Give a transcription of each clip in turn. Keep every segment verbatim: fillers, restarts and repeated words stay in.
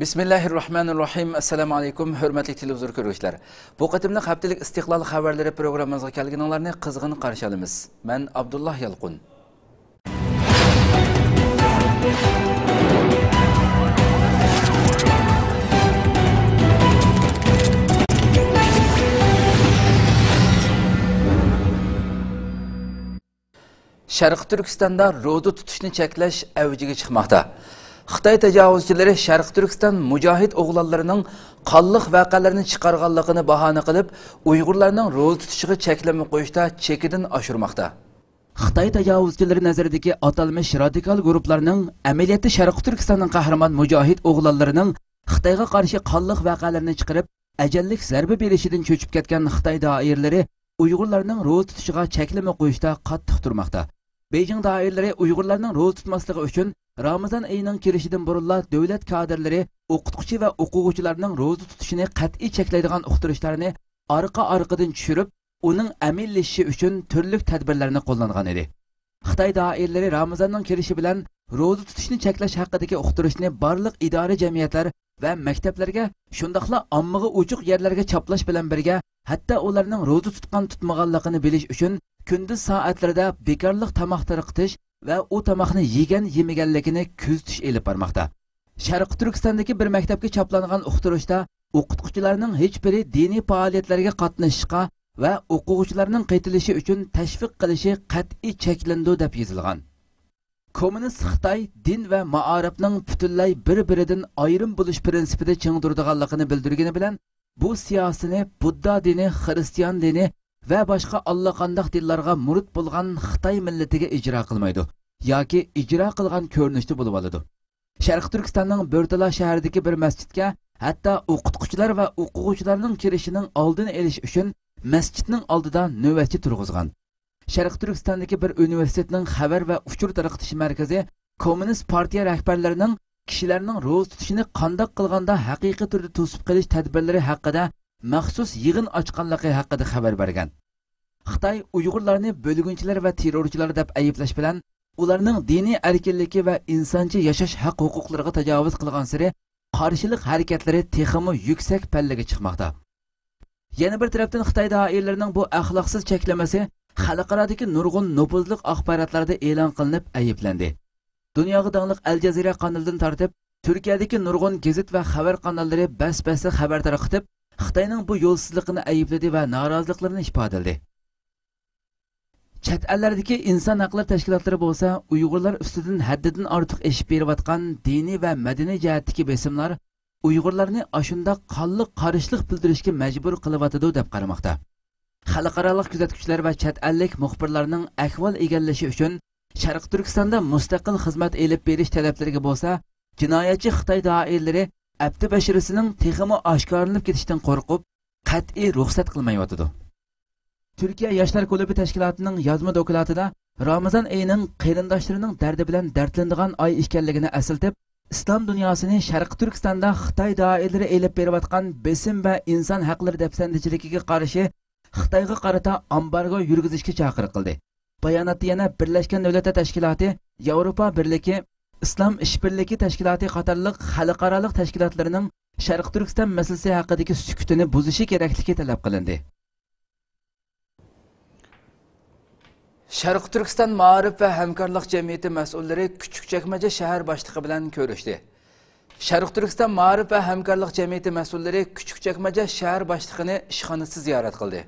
بىسمىللاھىررەھمانىررەھىم. ئەسسالامۇ ئەلەيكۇم، ھۆرمەتلىك تېلېۋىزور كۆرگۈچىلەر. بۇ قېتىملىق ھەپتىلىك ئىستىقلال خەۋەرلىرى پروگراممىمىزغا كەلگىنىڭلارنى قىزغىن قارشى ئالىمىز. مەن ئابدۇللا يالقۇن. شەرقىي تۈركىستاندا روزا تۇتۇشنى چەكلەش ئەۋجىگە چىقماقتا. خىتاي تاجاۋۇزچىلىرى شەرقىي تۈركىستان مۇجاھىد ئوغلانلىرىنىڭ قانلىق ۋەقەلەرنى چىقارغانلىقىنى باھانە قىلىپ، ئۇيغۇرلارنىڭ روزا تۇتۇشىغا چەكلىمە قويۇشتا چېكىدىن ئاشۇرماقتا. خىتاي تاجاۋۇزچىلىرى نەزىرىدىكى ئاتالمىش رادىكال گۇرۇپپىلارنىڭ ئەمەلىيەتتە شەرقىي تۈركىستاننىڭ قەھرىمان مۇجاھىد ئوغلانلىرىنىڭ خىتايغا قارشى قانلىق ۋەقەلەرنى چىقىرىپ، ئەجەللىك زەربە بېرىشىدىن چۆچۈپ كەتكەن خىتاي دائىرىلىرى ئۇيغۇرلارنىڭ روزا تۇتۇشىغا چەكلىمە قويۇشتا قاتتىق تۇرماقتا. بېيجىڭ دائىرىلىرى ئۇيغۇرلارنىڭ روزا تۇتماسلىقى ئۈچۈن رامىزان ئېيىنىڭ كىرىشىدىن بۇرۇنلا دۆلەت كادىرلىرى ئوقۇتقۇچى ۋە ئوقۇغۇچىلارنىڭ روزا تۇتۇشىنى قەتئىي چەكلەيدىغان ئۇقتۇرۇشلارنى ئارقا-ئارقىدىن چۈشۈرۈپ، ئۇنىڭ ئەمەلىيلىشىشى ئۈچۈن تۈرلۈك تەدبىرلەرنى قوللانغان ئىدى. خىتاي دائىرىلىرى رامىزاننىڭ كىرىشى بىلەن روزا تۇتۇشنى چەكلەش ھەققىدىكى ئۇقتۇرۇشنى بارلىق ئىدارە جەمئىيەتلەر ۋە مەكتەپلەرگە، شۇنداقلا ئاممىغا ئوچۇق يەرلەرگە چاپلاش بىلەن بىرگە، ھەتتا ئۇلارنىڭ روزا تۇتقان-تۇتمىغانلىقىنى بىلىش ئۈچۈن كۈندۈز سائەتلىرىدە بىكارلىق تاماق تارقىتىش ۋە ئۇ تاماقنى يېگەن-يېمىگەنلىكىنى كۆزىتىش ئېلىپ بارماقتا. شەرقىي تۈركىستاندىكى بىر مەكتەپكە چاپلانغان ئۇقتۇرۇشتا ئوقۇتقۇچىلارنىڭ ھېچبىرى دىنىي پائالىيەتلەرگە قاتنىشىشقا ۋە ئوقۇغۇچىلارنىڭ قېتىلىشى ئۈچۈن تەشۋىق قىلىشى قەتئىي چەكلىنىدۇ، دەپ يېزىلغان. كوممۇنىست خىتاي دىن ۋە مائارىپنىڭ پۈتۈنلەي بىر-بىرىدىن ئايرىم بولۇش پىرىنسىپىدا چىڭ تۇرىدىغانلىقىنى بىلدۈرگىنى بىلەن، بۇ سىياسىتىنى بۇددا دىنى، خىرىستىيان دىنى ۋە باشقا ئاللىقانداق دىنلارغا مۇرىت بولغان خىتاي مىللىتىگە ئىجرا قىلمايدۇ ياكى ئىجرا قىلغان كۆرۈنۈشتە بولۇۋالىدۇ. شەرقىي تۈركىستاننىڭ بۆرتالا شەھىرىدىكى بىر مەسچىتكە ھەتتا ئوقۇتقۇچىلار ۋە ئوقۇغۇچىلارنىڭ كىرىشىنىڭ ئالدىنى ئېلىش ئۈچۈن مەسچىتنىڭ ئالدىدا نۆۋەتچى تۇرغۇزغان. شەرقىي تۈركىستاندىكى بىر ئۇنىۋېرسىتېتنىڭ خەۋەر ۋە ئۇچۇر تارقىتىش مەركىزى كوممۇنىست پارتىيە رەھبەرلىرىنىڭ كىشىلەرنىڭ روزا تۇتۇشىنى قانداق قىلغاندا ھەقىقىي تۈردە توسۇپ قېلىش تەدبىرلىرى ھەققىدە مەخسۇس يىغىن ئاچقانلىقى ھەققىدە خەۋەر بەرگەن. خىتاي ئۇيغۇرلارنى بۆلگۈنچىلەر ۋە تېررورچىلار دەپ ئەيىبلەش بىلەن، ئۇلارنىڭ دىنىي ئەركىنلىكى ۋە ئىنسانچە ياشاش ھەق ھوقۇقلىرىغا تاجاۋۇز قىلغانسېرى قارشىلىق ھەرىكەتلىرى تېخىمۇ يۈكسەك پەللىگە چىقماقتا. يەنە بىر تەرەپتىن، خىتاي دائىرىلىرىنىڭ بۇ ئەخلاقسىز چەكلىمىسى خەلقئارادىكى نۇرغۇن نوپۇزلۇق ئاخباراتلاردا ئېلان قىلىنىپ ئەيىبلەندى. دۇنياغا داڭلىق ئەل جەزىرە قانىلىدىن تارتىپ، تۈركىيەدىكى نۇرغۇن گېزىت ۋە خەۋەر قاناللىرى بەس-بەستە خەۋەر تارقىتىپ، خىتاينىڭ بۇ يولسىزلىقىنى ئەيىبلىدى ۋە نارازىلىقلىرىنى ئىپادىلىدى. چەت ئەللەردىكى ئىنسان ھەقلىرى تەشكىلاتلىرى بولسا ئۇيغۇرلار ئۈستىدىن ھەددىدىن ئارتۇق ئېشىپ بېرىۋاتقان دىنىي ۋە مەدەنىي جەھەتتىكى بېسىملار ئۇيغۇرلارنى ئاشۇنداق قانلىق قارشىلىق بىلدۈرۈشكە مەجبۇر قىلىۋاتىدۇ، دەپ قارىماقتا. خەلقئارالىق كۆزەتكۈچىلەر ۋە چەت ئەللىك مۇخبىرلارنىڭ ئەھۋال ئىگىلىشى ئۈچۈن، شەرقىي تۈركىستاندا مۇستەقىل خىزمەت ئېلىپ بېرىش تەلەپلىرىگە بولسا جىنايەتچى خىتاي دائىرىلىرى ئەپتى بەشىرىسىنىڭ تېخىمۇ ئاشكارىلىنىپ كېتىشىدىن قورقۇپ، قەتئىي رۇخسەت قىلمايۋاتىدۇ. تۈركىيە ياشلار كۇلۇبى تەشكىلاتىنىڭ يازما دوكلاتىدا رامىزان ئېيىنىڭ قېرىنداشلىرىنىڭ دەردى بىلەن دەردلىنىدىغان ئاي ئىكەنلىكىنى ئەسلىتىپ، ئىسلام دۇنياسىنى شەرقىي تۈركىستاندا خىتاي دائىرىلىرى ئېلىپ بېرىۋاتقان بېسىم ۋە ئىنسان ھەقلىرى دەپسەندىچىلىكىگە قارشى خىتايغا قارىتا ئامبارگو يۈرگۈزۈشكە چاقىرىق قىلدى. باياناتتا يەنە بىرلەشكەن دۆلەتلەر تەشكىلاتى، ياۋروپا بىرلىكى، ئىسلام ئىشبىرلىكى تەشكىلاتى قاتارلىق خەلقئارالىق تەشكىلاتلىرىنىڭ شەرقىي تۈركىستان مەسىلىسى ھەققىدىكى سۈكۈتىنى بۇزۇشى كېرەكلىكى تەلەپ قىلىندى. شەرقىي تۈركىستان مائارىپ ۋە ھەمكارلىق جەمئىيىتى مەسئۇللىرى كۈچۈكچەكمەجە شەھەر باشلىقى بىلەن كۆرۈشتى. شەرقىي تۈركىستان مائارىپ ۋە ھەمكارلىق جەمئىيىتى مەسئۇللىرى كۈچۈكچەكمەجە شەھەر باشلىقىنى ئىشخانىسىدا زىيارەت قىلدى.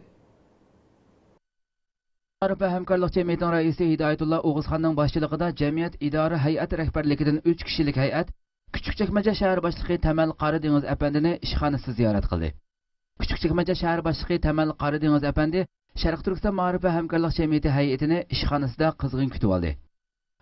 مائارىپ ۋە ھەمكارلىق جەمئىيىتىنىڭ رەئىسى ھىدايەتۇللا ئوغۇزخاننىڭ باشچىلىقىدا جەمئىيەت ئىدارە ھەيئەت رەھبەرلىكىدىن ئۈچ كىشىلىك ھەيئەت كۈچۈكچەكمەجە شەھەر باشلىقى تەمەل قارا دېڭىز ئەپەندىنى ئىشخانىسىدا زىيارەت قىلدى. كۈچۈكچەكمەجە شەھەر باشلىقى تەمەل قارا دېڭىز ئەپەندى شەرقىي تۈركىستان مائارىپ ۋە ھەمكارلىق جەمئىيىتى ھەيئىتىنى ئىشخانىسىدا قىزغىن كۈتۈۋالدى.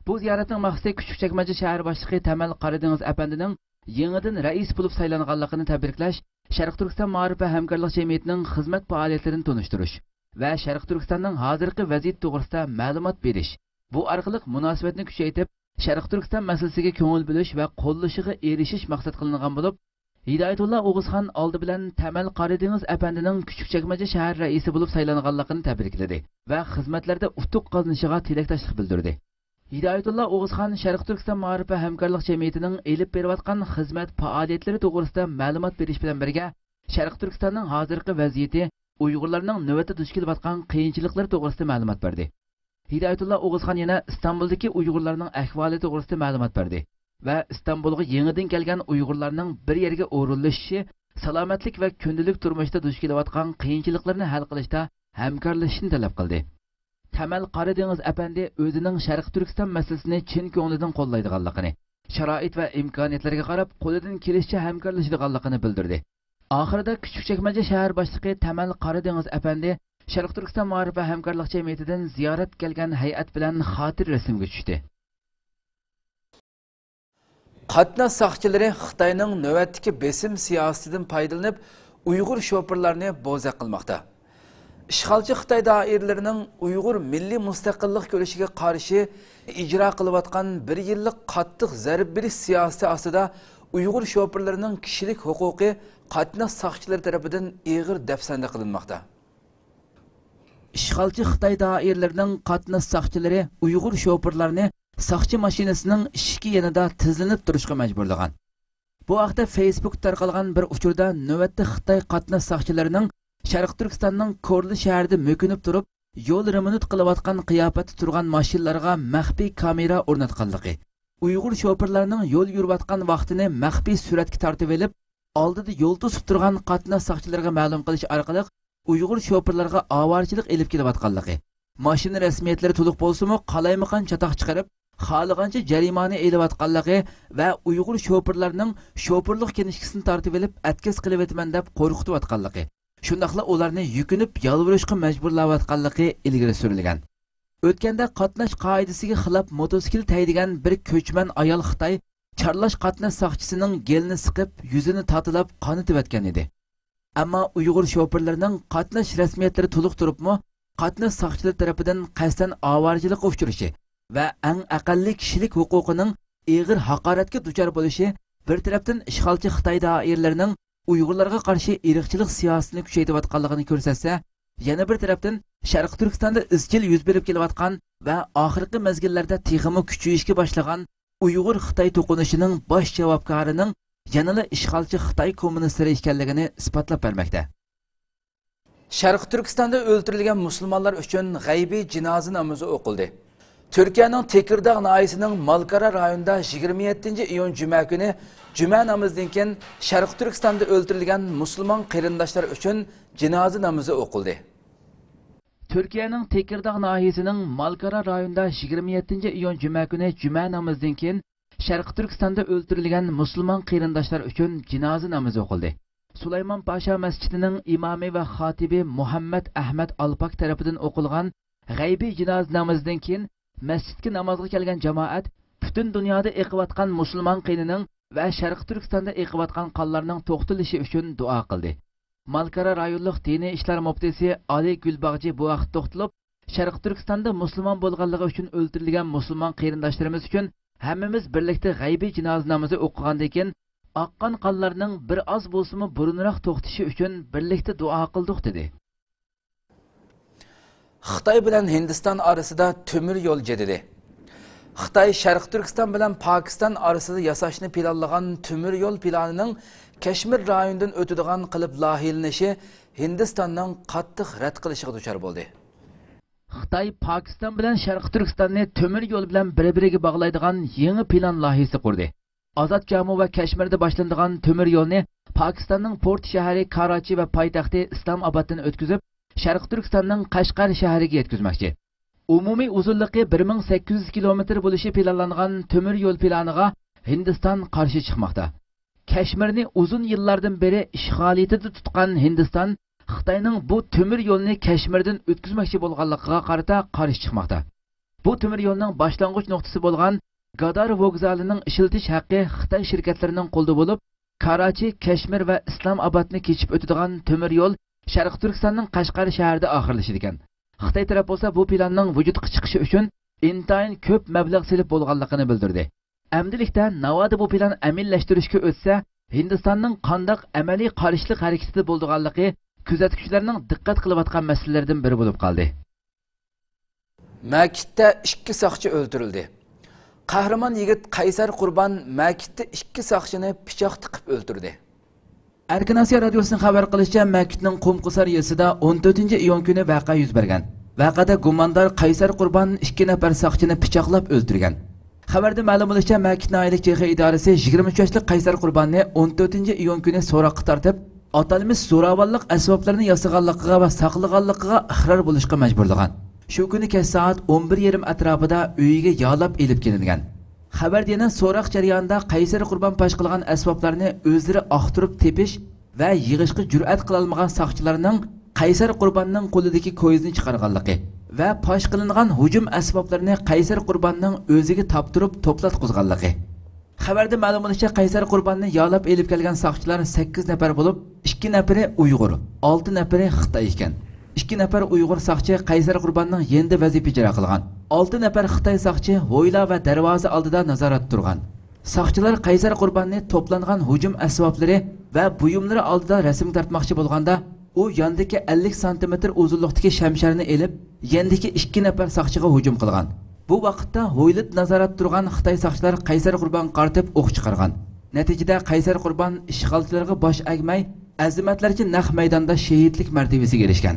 بۇ زىيارەتنىڭ مەقسىتى كۈچۈكچەكمەجە شەھەر باشلىقى تەمەل قارا دېڭىز ئەپەندىنىڭ يېڭىدىن رەئىس بولۇپ سايلانغانلىقىنى تەبرىكلەش، شەرقىي تۈركىستان مائارىپ ۋە ھەمكارلىق جەمئىيىتىنىڭ خىزمەت پائالىيەتلىرىنى تونۇشتۇرۇش ۋە شەرقىي تۈركىستاننىڭ ھازىرقى ۋەزىيىتى توغرىسىدا مەلۇمات بېرىش، بۇ ئارقىلىق مۇناسىۋەتنى كۈچەيتىپ، شەرقىي تۈركىستان مەسىلىسىگە كۆڭۈل بۆلۈش ۋە قوللىشىغا ئېرىشىش مەقسەت قىلىنغان بولۇپ، ھىدايەتۇللا ئوغۇزخان ئالدى بىلەن تەمەل قارا دېڭىز ئەپەندىنىڭ كۈچۈكچەكمەجە شەھەر رەئىسى بولۇپ سايلانغانلىقىنى تەبرىكلىدى ۋە خىزمەتلەردە ئۇتۇق قازىنىشىغا تىلەكداشلىق بىلدۈردى. ھىدايەتۇللا ئوغۇزخان شەرقىي تۈركىستان مائارىپ ۋە ھەمكارلىق جەمئىيىتىنىڭ ئېلىپ بېرىۋاتقان خىزمەت پائالىيەتلىرى توغرىسىدا مەلۇمات بېرىش بىلەن بىرگە، شەرقىي تۈركىستاننىڭ ھازىرقى ۋەزىيىتى، ئۇيغۇرلارنىڭ نۆۋەتتە دۇچ كېلىۋاتقان قىيىنچىلىقلىرى توغرىسىدا مەلۇمات بەردى. ھىدايەتۇللا ئوغۇزخان يەنە ئىستانبۇلدىكى ئۇيغۇرلارنىڭ ئەھۋالى توغرىسىدا مەلۇمات بەردى ۋە ئىستانبۇلغا يېڭىدىن كەلگەن ئۇيغۇرلارنىڭ بىر يەرگە ئورۇنلىشىشى، سالامەتلىك ۋە كۈندىلىك تۇرمۇشتا دۇچ كېلىۋاتقان قىيىنچىلىقلىرىنى ھەل قىلىشتا ھەمكارلىشىشنى تەلەپ قىلدى. تەمەل قارا دېڭىز ئەپەندى ئۆزىنىڭ شەرقىي تۈركىستان مەسىلىسىنى چىن كۆڭلىدىن قوللايدىغانلىقىنى، شارائىت ۋە ئىمكانىيەتلەرگە قاراپ قولىدىن كېلىشىچە ھەمكارلىشىدىغانلىقىنى بىلدۈردى. ئاخىرىدا كۈچۈك چەكمەنجە شەھەر باشلىقى تەمەل قارا دېڭىز ئەپەندى شەرقىي تۈركىستان مائارىپ ۋە ھەمكارلىق جەمئىيىتىدىن زىيارەت كەلگەن ھەيئەت بىلەن خاتىرە رەسىمگە چۈشتى. قاتناش ساقچىلىرى خىتاينىڭ نۆۋەتتىكى بېسىم سىياسىتىدىن پايدىلىنىپ، ئۇيغۇر شوپۇرلارنى بوزەك قىلماقتا. ئىشغالچى خىتاي دائىرىلىرىنىڭ ئۇيغۇر مىللىي مۇستەقىللىق كۈرىشىگە قارشى ئىجرا قىلىۋاتقان بىر يىللىق قاتتىق زەربە بېرىش سىياسىتى ئاستىدا ئۇيغۇر شوپۇرلىرىنىڭ كىشىلىك ھوقۇقى قاتناش ساقچىلىرى تەرىپىدىن ئېغىر دەپسەندە قىلىنماقتا. ئىشغالچى خىتاي دائىرىلىرىنىڭ قاتناش ساقچىلىرى ئۇيغۇر شوپۇرلارنى ساقچى ماشىنىسىنىڭ ئىشىكى يېنىدا تىزلىنىپ تۇرۇشقا مەجبۇرلىغان. بۇ ھەقتە فېيسبۇكتا تارقالغان بىر ئۇچۇردا نۆۋەتتە خىتاي قاتناش ساقچىلىرىنىڭ شەرقىي تۈركىستاننىڭ كورلا شەھىرىدە مۆكۈنۈپ تۇرۇپ، يول رېمونت قىلىۋاتقان قىياپەتتە تۇرغان ماشىنىلارغا مەخپىي كامېرا ئورناتقانلىقى، ئۇيغۇر شوپۇرلارنىڭ يول يۈرۈۋاتقان ۋاقتىنى مەخپىي سۈرەتكە تارتىۋېلىپ، ئالدىدا يول توسۇپ تۇرغان قاتناش ساقچىلىرىغا مەلۇم قىلىش ئارقىلىق، ئۇيغۇر شوپۇرلارغا ئاۋارىچىلىق ئېلىپ كېلىۋاتقانلىقى، ماشىنا رەسمىيەتلىرى تولۇق بولسىمۇ، قالايمىقان چاتاق چىقىرىپ، خالىغانچە جەرىمانە ئېلىۋاتقانلىقى ۋە ئۇيغۇر شوپۇرلارنىڭ شوپۇرلۇق كىنىشكىسىنى تارتىۋېلىپ، ئەتكەس قىلىۋېتىمەن دەپ قورقۇتۇۋاتقانلىقى، شۇنداقلا ئۇلارنى يۈكۈنۈپ يالۋۇرۇشقا مەجبۇرلاۋاتقانلىقى ئىلگىرى سۈرۈلگەن. ئۆتكەندە قاتناش قائىدىسىگە خىلاپ موتوسىكلىت ھەيدىگەن بىر كۆچمەن ئايال خىتاي چارلاش قاتناش ساقچىسىنىڭ گېلىنى سىقىپ، يۈزىنى تاتىلاپ قانىتىۋەتكەن ئىدى. ئەمما ئۇيغۇر شوپۇرلىرىنىڭ قاتناش رەسمىيەتلىرى تولۇق تۇرۇپمۇ، قاتناش ساقچىلىرى تەرىپىدىن قەستەن ئاۋارىچىلىققا ئۇچرىشى ۋە ئەڭ ئەقەللىي كىشىلىك ھوقۇقىنىڭ ئېغىر ھاقارەتكە دۇچار بولۇشى بىر تەرەپتىن ئىشغالچى خىتاي دائىرىلىرىنىڭ ئۇيغۇرلارغا قارشى ئىرقچىلىق سىياسىتىنى كۈچەيتىۋاتقانلىقىنى كۆرسەتسە، يەنە بىر تەرەپتىن شەرقىي تۈركىستاندا ئىزچىل يۈز بېرىپ كېلىۋاتقان ۋە ئاخىرقى مەزگىللەردە تېخىمۇ كۈچىيىشكە باشلىغان ئۇيغۇر-خىتاي توقۇنۇشىنىڭ باش جاۋابكارىنىڭ يەنىلا ئىشغالچى خىتاي كوممۇنىستلىرى ئىكەنلىكىنى ئىسپاتلاپ بەرمەكتە. شەرقىي تۈركىستاندا ئۆلتۈرۈلگەن مۇسۇلمانلار ئۈچۈن غەيبىي جىنازا نامىزى ئوقۇلدى. تۈركىيەنىڭ تېكىرداغ ناھىيەسىنىڭ مالكارا رايونىدا يىگىرمە يەتتىنچى ئىيۇن جۈمە كۈنى جۈمە نامىزىدىن كېيىن شەرقىي تۈركىستاندا ئۆلتۈرۈلگەن مۇسۇلمان قېرىنداشلار ئۈچۈن جىنازا نامىزى ئوقۇلدى. تۈركىيەنىڭ تېكىرداغ ناھىيەسىنىڭ مالكارا رايونىدا يىگىرمە يەتتىنچى ئىيۇن جۈمە كۈنى جۈمە نامىزىدىن كېيىن شەرقىي تۈركىستاندا ئۆلتۈرۈلگەن مۇسۇلمان قېرىنداشلار ئۈچۈن جىنازا نامىزى ئوقۇلدى. سۇلايمان پاشا مەسچىتىنىڭ ئىمامى ۋە خاتىبى مۇھەممەد ئەھمەد ئالپاك تەرىپىدىن ئوقۇلغان غەيبىي جىنازا نامىزىدىن كېيىن، مەسچىتكە نامازغا كەلگەن جامائەت پۈتۈن دۇنيادا ئېقىۋاتقان مۇسۇلمان قېنىنىڭ ۋە شەرقىي تۈركىستاندا ئېقىۋاتقان قانلارنىڭ توختىلىشى ئۈچۈن دۇئا قىلدى. مالكارا رايونلۇق دىنىي ئىشلار مۇپتىسى ئالى گۈلباغجى بۇ ھەقتە توختىلىپ، شەرقىي تۈركىستاندا مۇسۇلمان بولغانلىقى ئۈچۈن ئۆلتۈرۈلگەن مۇسۇلمان قېرىنداشلىرىمىز ئۈچۈن ھەممىمىز بىرلىكتە غەيبىي جىنازا نامىزى ئوقۇغاندىن كېيىن، ئاققان قانلارنىڭ بىر ئاز بولسىمۇ بۇرۇنراق توختىشى ئۈچۈن بىرلىكتە دۇئا قىلدۇق، دېدى. خىتاي بىلەن ھىندىستان ئارىسىدا تۆمۈر يول جېدىلى. خىتاي شەرقىي تۈركىستان بىلەن پاكىستان ئارىسىدا ياساشنى پىلانلىغان تۆمۈر يول پىلانىنىڭ كەشمىر رايونىدىن ئۆتىدىغان قىلىپ لايىھىلىنىشى ھىندىستاننىڭ قاتتىق رەت قىلىشىغا دۇچار بولدى. خىتاي پاكىستان بىلەن شەرقىي تۈركىستاننى تۆمۈر يول بىلەن بىر-بىرىگە باغلايدىغان يېڭى پىلان لايىھىسى قۇردى. ئازاد جامۇ ۋە كەشمىردە باشلىنىدىغان تۆمۈر يولنى پاكىستاننىڭ پورت شەھىرى كاراچى ۋە پايتەختى ئىسلام ئابادتىن ئۆتكۈزۈپ، شەرقىي تۈركىستاننىڭ قەشقەر شەھىرىگە يەتكۈزمەكچى. ئومۇمىي ئۇزۇنلۇقى بىر مىڭ سەككىز يۈز كىلومېتىر بولۇشى پىلانلانغان تۆمۈر يول پىلانىغا ھىندىستان قارشى چىقماقتا. كەشمىرنى ئۇزۇن يىللاردىن بېرى ئىشغالىيىتىدە تۇتقان ھىندىستان خىتاينىڭ بۇ تۆمۈر يولنى كەشمىردىن ئۆتكۈزمەكچى بولغانلىقىغا قارىتا قارشى چىقماقتا. بۇ تۆمۈر يولنىڭ باشلانغۇچ نۇقتىسى بولغان گادار ۋوگزالىنىڭ ئىشلىتىش ھەققى خىتاي شىركەتلىرىنىڭ قولىدا بولۇپ، كاراچى، كەشمىر ۋە ئىسلام ئابادنى كېچىپ ئۆتىدىغان تۆمۈر يول شەرقىي تۈركىستاننىڭ قەشقەر شەھىرىدە ئاخىرلىشىدىكەن. خىتاي تەرەپ بولسا بۇ پىلاننىڭ ۋۇجۇدقا چىقىشى ئۈچۈن ئىنتايىن كۆپ مەبلەغ سېلىپ بولغانلىقىنى بىلدۈردى. ئەمدىلىكتە ناۋادا بۇ پىلان ئەمەلىيلەشتۈرۈشكە ئۆتسە، ھىندىستاننىڭ قانداق ئەمەلىي قارشىلىق ھەرىكىتىدە بولىدىغانلىقى كۆزەتكۈچىلەرنىڭ دىققەت قىلىۋاتقان مەسىلىلىرىدىن بىرى بولۇپ قالدى. مەكىتتە ئىككى ساقچى ئۆلتۈرۈلدى. قەھرىمان يىگىت قەيسەر قۇربان مەكىتتە ئىككى ساقچىنى پىچاق تىقىپ ئۆلتۈردى. ئەركىن ئاسىيا رادىيوسىنىڭ خەۋەر قىلىشىچە، مەكىتنىڭ قۇمقۇسار يېزىسىدا ئون تۆتىنچى ئىيۇن كۈنى ۋەقە يۈز بەرگەن. ۋەقەدە گۇماندار قەيسەر قۇربان ئىككى نەپەر ساقچىنى پىچاقلاپ ئۆلتۈرگەن. خەۋەردە مەلۇم بولۇشىچە، مەكىت ناھىيەلىك جې خې ئىدارىسى يىگىرمە ئۈچ ياشلىق قەيسەر قۇرباننى ئون تۆتىنچى ئىيۇن كۈنى سوراققا تارتىپ، ئاتالمىش زوراۋانلىق ئەسۋابلىرىنى ياسىغانلىقىغا ۋە ساقلىغانلىقىغا ئىقرار بولۇشقا مەجبۇرلىغان. شۇ كۈنى كەچ سائەت ئون بىر يېرىم ئەتراپىدا ئۆيىگە يالاپ ئېلىپ كېلىنگەن. خەۋەردە يەنە سوراق جەريانىدا قەيسەر قۇربان پاش قىلغان ئەسۋابلارنى ئۆزلىرى ئاختۇرۇپ تېپىش ۋە يىغىشقا جۈرئەت قىلالمىغان ساقچىلارنىڭ قەيسەر قۇرباننىڭ قولىدىكى كويزىنى چىقارغانلىقى ۋە پاش قىلىنغان ھۇجۇم ئەسۋابلىرىنى قەيسەر قۇرباننىڭ ئۆزىگە تاپتۇرۇپ توپلاتقۇزغانلىقى. خەۋەردە مەلۇم بولۇشىچە، قەيسەر قۇرباننى يالاپ ئېلىپ كەلگەن ساقچىلار سەككىز نەپەر بولۇپ، ئىككى نەپىرى ئۇيغۇر، ئالتە نەپىرى خىتاي ئىكەن. ئىككى نەپەر ئۇيغۇر ساقچى قەيسەر قۇرباننىڭ يېنىدا ۋەزىپە ئىجرا قىلغان. ئالتە نەپەر خىتاي ساقچى ھويلا ۋە دەرۋازا ئالدىدا نازارەتتە تۇرغان. ساقچىلار قەيسەر قۇرباننى توپلانغان ھۇجۇم ئەسۋابلىرى ۋە بۇيۇملىرى ئالدىدا رەسىمگە تارتماقچى بولغاندا، ئۇ ياندىكى ئەللىك سانتىمېتىر ئۇزۇنلۇقتىكى شەمشەرنى ئېلىپ، يېنىدىكى ئىككى نەپەر ساقچىغا ھۇجۇم قىلغان. بۇ ۋاقىتتا ھويلىدا نازارەتتە تۇرغان خىتاي ساقچىلار قەيسەر قۇربانغا قارىتىپ ئوق چىقارغان. نەتىجىدە قەيسەر قۇربان ئىشغالچىلارغا باش ئەگمەي، ئەزىمەتلەرچە نەق مەيداندا شېھىتلىك مەرتىۋىسىگە ئېرىشكەن.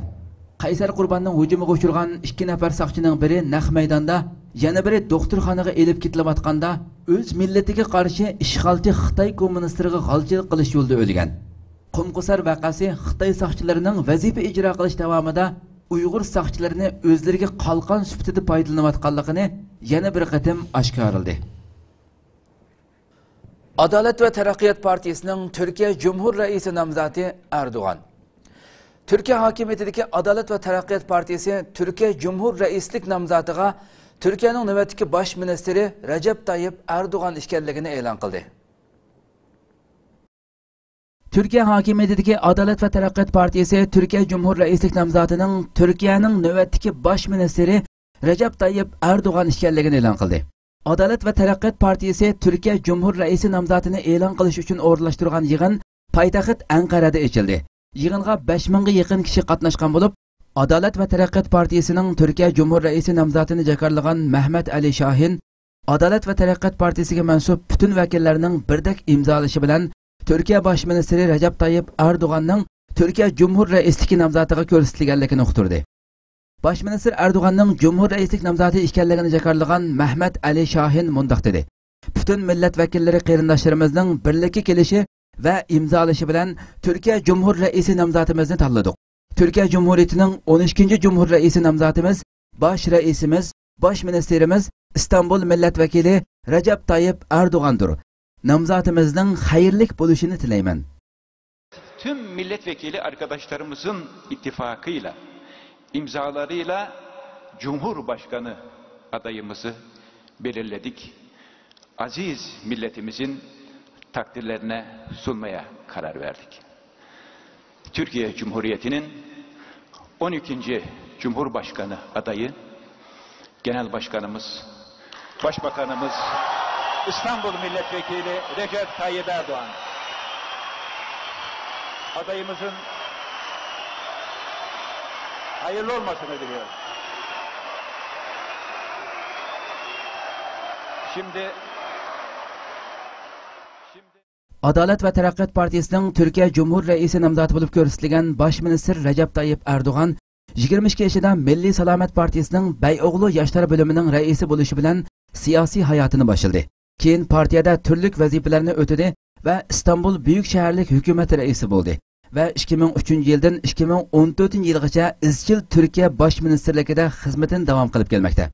قەيسەر قۇرباننىڭ ھۇجۇمىغا ئۇچرىغان ئىككى نەپەر ساقچىنىڭ بىرى نەق مەيداندا، يەنە بىرى دوختۇرخانىغا ئېلىپ كېتىلىۋاتقاندا، ئۆز مىللىتىگە قارشى ئىشغالچى خىتاي كوممۇنىستلىرىغا غالچىلىق قىلىش يولىدا ئۆلگەن. قۇمقۇسار ۋەقەسى خىتاي ساقچىلىرىنىڭ ۋەزىپە ئىجرا قىلىش داۋامىدا ئۇيغۇر ساقچىلىرىنى ئۆزلىرىگە قالقان سۈپىتىدە پايدىلىنىۋاتقانلىقىنى يەنە بىر قېتىم ئاشكارىلىدى. ئادالەت ۋە تەرەققىيات پارتىيىسىنىڭ تۈركىيە جۇمھۇر رەئىسى نامزاتى ئەردوغان. تۈركىيە ھاكىمىيىتىدىكى ئادالەت ۋە تەرەققىيات پارتىيىسى تۈركىيە جۇمھۇر رەئىسلىك نامزاتىغا تۈركىيەنىڭ نۆۋەتتىكى باش مىنىستىرى رەجەپ تايىپ ئەردوغان ئىكەنلىكىنى ئېلان قىلدى. تۈركىيە ھاكىمىيىتىدىكى ئادالەت ۋە تەرەققىيات پارتىيىسى تۈركىيە جۇمھۇر رەئىسلىك نامزاتىنىڭ تۈركىيەنىڭ نۆۋەتتىكى باش مىنىستىرى رەجەپ تايىپ ئەردوغان ئىكەنلىكىنى ئېلان قىلدى. ئادالەت ۋە تەرەققىيات پارتىيىسى تۈركىيە جۇمھۇر رەئىسى نامزاتىنى ئېلان قىلىش ئۈچۈن ئورۇنلاشتۇرغان يىغىن پايتەخت ئەنقەرەدە ئېچىلدى. يىغىنغا بەش مىڭغا يېقىن كىشى قاتناشقان بولۇپ، ئادالەت ۋە تەرەققىيات پارتىيىسىنىڭ تۈركىيە جۇمھۇر رەئىسى نامزاتىنى جاكارلىغان مەھمەت ئەلى شاھىن، ئادالەت ۋە تەرەققىيات پارتىيىسىگە مەنسۇپ پۈتۈن ۋەكىللەرنىڭ بىردەك ئىمزالىشى بىلەن تۈركىيە باش مىنىستىرى رەجەپ تايىپ ئەردوغاننىڭ تۈركىيە جۇمھۇر رەئىسلىكى نامزاتىغا كۆرسىتىلگەنلىكىنى ئۇقتۇردى. باش مىنىستىر ئەردوغاننىڭ جۇمھۇر رەئىسلىك نامزاتى ئىكەنلىكىنى جاكارلىغان مەھمەت ئەلى شاھىن مۇنداق دېدى: پۈتۈن مىللەت ۋەكىللىرى قېرىنداشلىرىمىزنىڭ بىرلىككە كېلىشى ۋە ئىمزالىشى بىلەن تۈركىيە جۇمھۇر رەئىسى نامزاتىمىزنى تاللىدۇق. تۈركىيە جۇمھۇرىيىتىنىڭ ئون ئىككىنچى جۇمھۇر رەئىسى نامزاتىمىز، باش رەئىسىمىز، باش مىنىستىرىمىز، ئىستانبۇل مىللەت ۋەكىلى رەجەپ تايىپ ئەردوغاندۇر. نامزاتىمىزنىڭ خەيرلىك بولۇشىنى تىلەيمەن. Tüm milletvekili arkadaşlarımızın ittifakıyla, imzalarıyla Cumhurbaşkanı adayımızı belirledik. Aziz milletimizin takdirlerine sunmaya karar verdik. Türkiye Cumhuriyeti'nin on ikinci Cumhurbaşkanı adayı Genel Başkanımız, Başbakanımız, İstanbul Milletvekili Recep Tayyip Erdoğan adayımızın hayırlı olmasını diliyorum. Şimdi, şimdi ئادالەت ۋە تەرەققىيات پارتىيىسىنىڭ تۈركىيە جۇمھۇر رەئىسى نامزاتى بولۇپ كۆرسىتىلگەن باش مىنىستىر رەجەپ تايىپ ئەردوغان يىگىرمە ئىككى يېشىدا مىللىي سالامەت پارتىيىسىنىڭ بەيئوغلۇ ياشلار بۆلۈمىنىڭ رەئىسى بولۇشى بىلەن سىياسىي ھاياتىنى باشلىدى. كېيىن پارتىيەدە تۈرلۈك ۋەزىپىلەرنى ئۆتىدى ۋە ئىستانبۇل بۈيۈك شەھەرلىك ھۆكۈمەت رەئىسى بولدى ۋە ئىككى مىڭ ئۈچىنچى يىلدىن ئىككى مىڭ ئون تۆتىنچى يىلغىچە ئىزچىل تۈركىيە باش مىنىستىرلىكىدە خىزمىتىنى داۋام قىلىپ كەلمەكتە.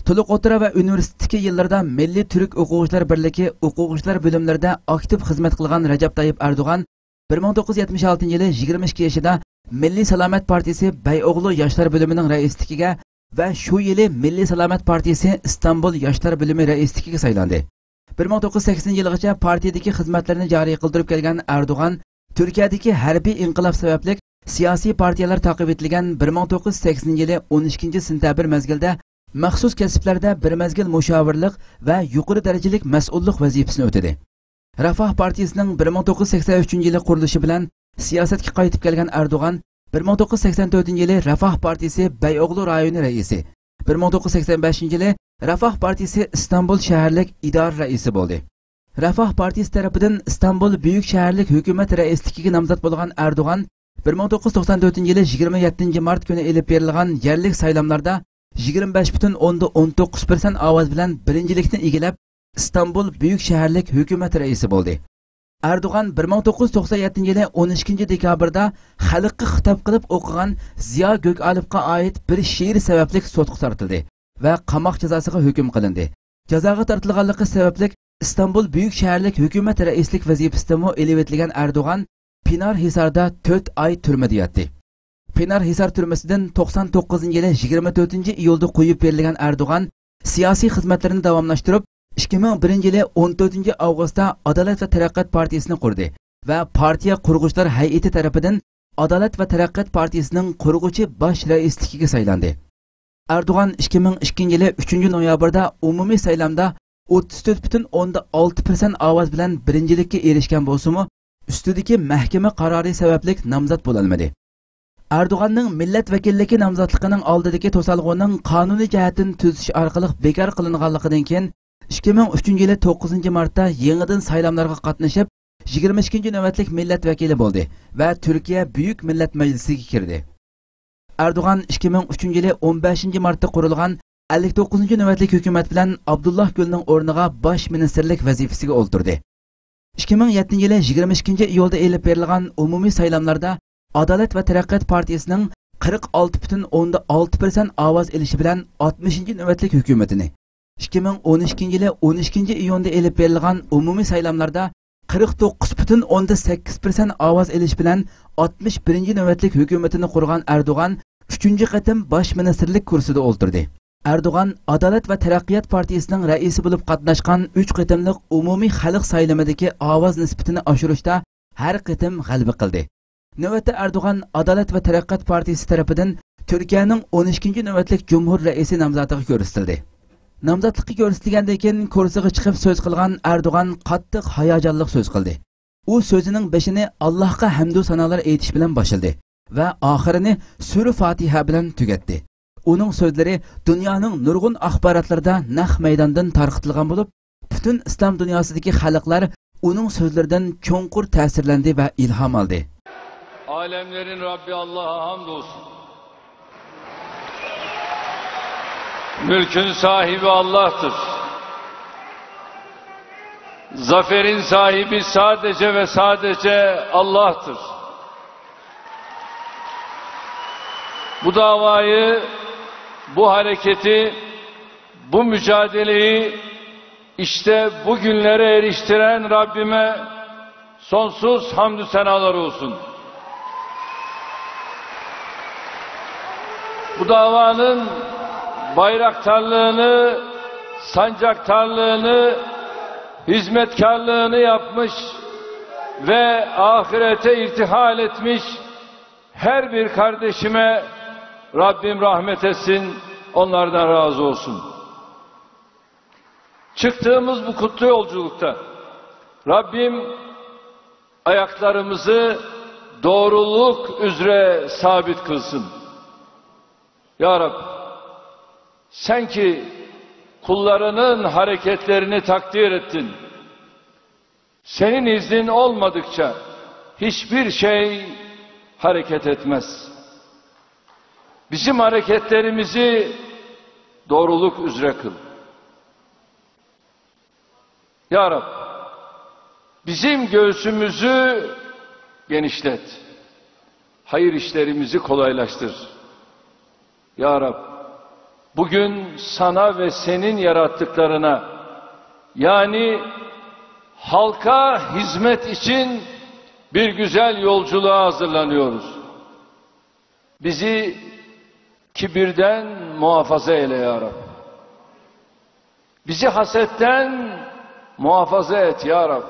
تولۇق ئوتتۇرا ۋە ئۇنىۋېرسىتېتتىكى يىللىرىدا مىللىي تۈرك ئوقۇغۇچىلار بىرلىكى ئوقۇغۇچىلار بۆلۈملىرىدە ئاكتىپ خىزمەت قىلغان رەجەپ تايىپ ئەردوغان بىر مىڭ توققۇز يۈز يەتمىش ئالتىنچى يىلى يىگىرمە ئىككى يېشىدا مىللىي سالامەت پارتىيىسى بەيئوغلۇ ياشلار بۆلۈمىنىڭ رەئىسلىكىگە ۋە شۇ يىلى مىللىي سالامەت پارتىيىسى ئىستانبۇل ياشلار بۆلۈمى رەئىسلىكىگە سايلاندى. بىر مىڭ توققۇز يۈز سەكسىنىنچى يىلغىچە پارتىيىدىكى خىزمەتلىرىنى جارى قىلدۇرۇپ كەلگەن ئەردوغان تۈركىيەدىكى ھەربىي ئىنقىلاب سەۋەبلىك سىياسىي پارتىيەلەر تاقىۋېتىلگەن بىر مىڭ توققۇز يۈز سەكسىنىنچى يىلى ئون ئىككىنچى سېنتەبىر مەزگىلدە مەخسۇس كەسىپلەردە بىر مەزگىل مۇشاۋىرلىق ۋە يۇقىرى دەرىجىلىك مەسئۇللۇق ۋەزىپىسىنى ئۆتىدى. رەفاھ پارتىيىسىنىڭ بىر مىڭ توققۇز يۈز سەكسەن ئۈچىنچى يىلى قۇرۇلۇشى بىلەن سىياسەتكە قايتىپ كەلگەن ئەردوغان بىر مىڭ توققۇز يۈز سەكسەن تۆتىنچى يىلى رەفاھ پارتىيىسى بەيئوغلۇ رايونى رەئىسى، بىر مىڭ توققۇز يۈز سەكسەن بەشىنچى يىلى رەفاھ پارتىيىسى ئىستانبۇل شەھەرلىك ئىدارە رەئىسى بولدى. رەفاھ پارتىيىسى تەرىپىدىن ئىستانبۇل بۈيۈك شەھەرلىك ھۆكۈمەت رەئىسلىكىگە نامزات بولغان ئەردوغان بىر مىڭ توققۇز يۈز توقسان تۆتىنچى يىلى يىگىرمە يەتتىنچى مارت كۈنى ئېلىپ بېرىلغان يەرلىك سايلاملاردا يىگىرمە بەش پۈتۈن ئوندىن ئون توققۇز پىرسەنت ئاۋاز بىلەن بىرىنچىلىكنى ئىگىلەپ، ئىستانبۇل بۈيۈك شەھەرلىك ھۆكۈمەت رەئىسى بولدى. ئەردوغان بىر مىڭ توققۇز يۈز توقسان يەتتىنچى يىلى ئون ئىككىنچى دېكابىردا خەلققە خىتاب قىلىپ ئوقۇغان زىيا گۆكئالىپقا ئائىت بىر شېئىر سەۋەبلىك سوتقا تارتىلدى ۋە قاماق جازاسىغا ھۆكۈم قىلىندى. جازاغا تارتىلغانلىقى سەۋەبلىك ئىستانبۇل بۈيۈك شەھەرلىك ھۆكۈمەت رەئىسلىك ۋەزىپىسىدىنمۇ ئېلىۋېتىلگەن ئەردوغان پىنار ھىساردا تۆت ئاي تۈرمىدە ياتتى. پىنار ھىسار تۈرمىسىدىن توقسان توققۇزىنچى يىلى يىگىرمە تۆتىنچى ئىيۇلدا قويۇپ بېرىلگەن ئەردوغان سىياسىي خىزمەتلىرىنى داۋاملاشتۇرۇپ، ئىككى مىڭ بىرىنچى يىلى ئون تۆتىنچى ئاۋغۇستتا ئادالەت ۋە تەرەققىيات پارتىيىسىنى قۇردى ۋە پارتىيە قۇرغۇچىلار ھەيئىتى تەرىپىدىن ئادالەت ۋە تەرەققىيات پارتىيىسىنىڭ قۇرغۇچى باش رەئىسلىكىگە سايلاندى. ئەردوغان ئىككى مىڭ ئىككىنچى يىلى ئۈچىنچى نويابىردا ئومۇمىي سايلامدا ئوتتۇز تۆت پۈتۈن ئوندىن ئالتە پىرسەنت ئاۋاز بىلەن بىرىنچىلىككە ئېرىشكەن بولسىمۇ، ئۈستىدىكى مەھكىمە قارارى سەۋەبلىك نامزات بولالمىدى. ئەردوغاننىڭ مىللەت ۋەكىللىكى نامزاتلىقىنىڭ ئالدىدىكى توسالغۇنىڭ قانۇنىي جەھەتتىن تۈزىتىش ئارقىلىق بىكار قىلىنغانلىقىدىن كېيىن، ئىككى مىڭ ئۈچىنچى يىلى توققۇزىنچى مارتتا يېڭىدىن سايلاملارغا قاتنىشىپ، يىگىرمە ئىككىنچى نۆۋەتلىك مىللەت ۋەكىلى بولدى ۋە تۈركىيە بۈيۈك مىللەت مەجلىسىگە كىردى. ئەردوغان ئىككى مىڭ ئۈچىنچى يىلى ئون بەشىنچى مارتتا قۇرۇلغان ئەللىك توققۇزىنچى نۆۋەتلىك ھۆكۈمەت بىلەن ئابدۇللا گۈلنىڭ ئورنىغا باش مىنىستىرلىك ۋەزىپىسىگە ئولتۇردى. ئىككى مىڭ يەتتىنچى يىلى يىگىرمە ئىككىنچى ئىيۇلدا ئېلىپ بېرىلغان ئومۇمىي سايلاملاردا ئادالەت ۋە تەرەققىيات پارتىيىسىنىڭ قىرىق ئالتە پۈتۈن ئوندىن ئالتە پىرسەنت ئاۋاز ئېلىشى بىلەن ئاتمىشىنچى نۆۋەتلىك ھۆكۈمىتىنى، ئىككى مىڭ ئون ئىككىنچى يىلى ئون ئىككىنچى ئىيۇندا ئېلىپ بېرىلغان ئومۇمىي سايلاملاردا قىرىق توققۇز پۈتۈن ئوندىن سەككىز پىرسەنت ئاۋاز ئېلىش بىلەن ئاتمىش بىرىنچى نۆۋەتلىك ھۆكۈمىتىنى قۇرغان ئەردوغان ئۈچىنچى قېتىم باش مىنىستىرلىك كۇرسىدا ئولتۇردى. ئەردوغان ئادالەت ۋە تەرەققىيات پارتىيىسىنىڭ رەئىسى بولۇپ قاتناشقان ئۈچ قېتىملىق ئومۇمىي خەلق سايلىمىدىكى ئاۋاز نىسبىتىنى ئاشۇرۇشتا ھەر قېتىم غەلىبە قىلدى. نۆۋەتتە ئەردوغان ئادالەت ۋە تەرەققىيات پارتىيىسى تەرىپىدىن تۈركىيەنىڭ ئون ئىككىنچى نۆۋەتلىك جۇمھۇر رەئىسى نامزاتىغا كۆرسىتىلدى. نامزاتلىققا كۆرسىتىلگەندىن كېيىن كۇرسىغا چىقىپ سۆز قىلغان ئەردوغان قاتتىق ھاياجانلىق سۆز قىلدى. ئۇ سۆزىنىڭ بېشىنى ئاللاھقا ھەمدۇ سانالار ئېيتىش بىلەن باشلىدى ۋە ئاخىرىنى سۈرە فاتىھە بىلەن تۈگەتتى. ئۇنىڭ سۆزلىرى دۇنيانىڭ نۇرغۇن ئاخباراتلىرىدا نەق مەيداندىن تارقىتىلغان بولۇپ، پۈتۈن ئىسلام دۇنياسىدىكى خەلقلەر ئۇنىڭ سۆزلىرىدىن چوڭقۇر تەسىرلەندى ۋە ئىلھام ئالدى. Alemlerin Rabbi Allah'a hamdolsun. Mülkün sahibi Allah'tır. Zaferin sahibi sadece ve sadece Allah'tır. Bu davayı, bu hareketi, bu mücadeleyi işte bugünlere eriştiren Rabbime sonsuz hamdü senalar olsun. Bu davanın bayraktarlığını, sancaktarlığını, hizmetkarlığını yapmış ve ahirete irtihal etmiş her bir kardeşime Rabbim rahmet etsin, onlardan razı olsun. Çıktığımız bu kutlu yolculukta Rabbim ayaklarımızı doğruluk üzere sabit kılsın. Ya Rab, sen ki kullarının hareketlerini takdir ettin. Senin iznin olmadıkça hiçbir şey hareket etmez. Bizim hareketlerimizi doğruluk üzere kıl. Ya Rab, bizim göğsümüzü genişlet. Hayır işlerimizi kolaylaştır. Ya Rab, bugün sana ve senin yarattıklarına, yani halka hizmet için bir güzel yolculuğa hazırlanıyoruz. Bizi kibirden muhafaza eyle ya Rab. Bizi hasetten muhafaza et ya Rab.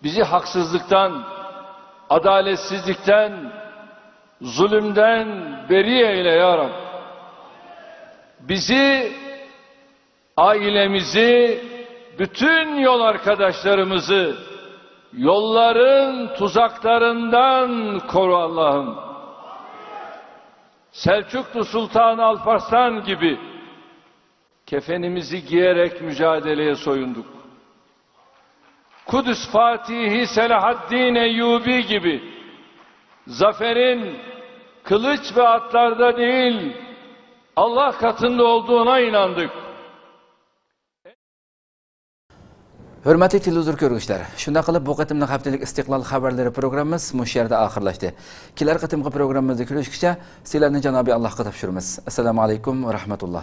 Bizi haksızlıktan, adaletsizlikten, zulümden beri eyle ya Rab. Bizi, ailemizi, bütün yol arkadaşlarımızı yolların tuzaklarından koru Allah'ım. Selçuklu Sultan Alparslan gibi Kefenimizi giyerek mücadeleye soyunduk. Kudüs Fatihi Selahaddin Eyyubi gibi zaferin kılıç ve atlarda değil, Allah katında olduğuna inandık. ھۆرمەتلىك تېلېۋىزور كۆرگۈچىلەر، شۇنداق قىلىپ بۇ قېتىملىق ھەپتىلىك ئىستىقلال خەۋەرلىرى پروگراممىمىز مۇشۇ يەردە ئاخىرلاشتى. كېلەر قېتىمقى پروگراممىمىزدا كۆرۈشكىچە سىلەرنى جانابىي ئاللاھقا تاپشۇرىمىز. ئەسسالامۇ ئەلەيكۇم ۋە رەھمەتۇللا.